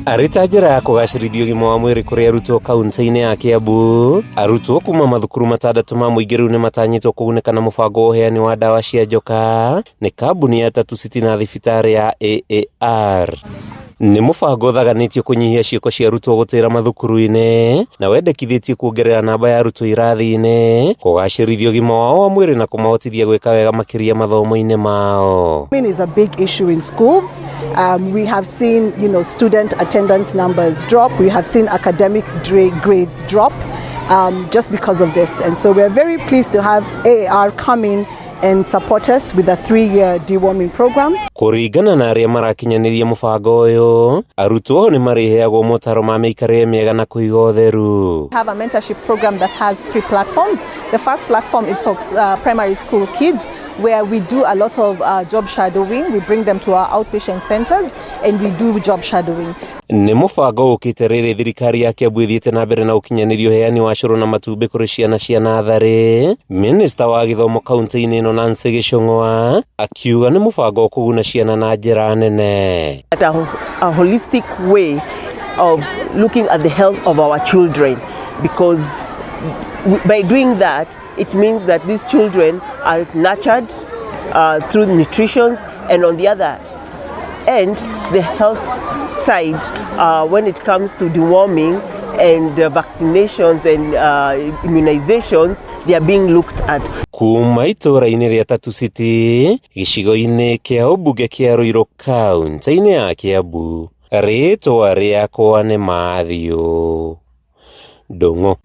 Arĩ ta njĩra ya kũgacĩrithia ũgima wa mwĩrĩ kũrĩ arutwo kaunti-inĩ ya Kiambu, arutwo kuma mathukuru matandatũ ma mũingĩ rĩu nĩ matanyĩtwo kũgunĩka na mũbango wa ũheani wa ndawa cia njoka nĩ kambuni ya Tatu City na thibitarĩ ya AAR. Nĩ mũbango ũthaganĩtio kũnyihia ciĩko cia arutwo gũtĩra mathukuru-inĩ na wendekithĩtie kuongerera namba ya arutwo irathi-inĩ, kũgacĩrithia ũgima wao wa mwĩrĩ na kũmahotithia gwĩka wega makĩria mathomo-inĩ mao. Is a big issue in schools. We have seen student attendance numbers drop. We have seen academic grades drop just because of this. And so we're very pleased to have AAR come in and support us with a 3-year deworming program. Kũringana na arĩa marakinyanĩria mũbango ũyũ, arutwo nĩ marĩheagwo motaro ma mĩikarĩre mĩega na kũiga ũtheru. We have a mentorship program that has three platforms. The first platform is for primary school kids, where we do a lot of job shadowing. We bring them to our outpatient centers and we do job shadowing. Nĩ mũbango ũkĩte rĩrĩ thirikari ya Kiambu ĩthiĩte na mbere na ũkinyanĩria ũheani wa cũrũ na matumbĩ kũrĩ ciana cia natharĩ. Minista wa gĩthomo kaunti-inĩ ĩno Nancy Gĩcũng'wa akiuga nĩ mũbango ũkũguna ciana na njĩra nene. At a holistic way of looking at the health of our children, because by doing that, it means that these children are nurtured through nutrition, and on the other end, the health side, when it comes to deworming and vaccinations and immunizations, they are being looked at. Kuma itũũra-inĩ rĩa Tatu City, gĩcigo-inĩ kĩa ũmbunge kĩa Ruiru, kaunti-inĩ ya Kiambu, rĩtwa rĩakwa nĩ Matthew Ndung'u.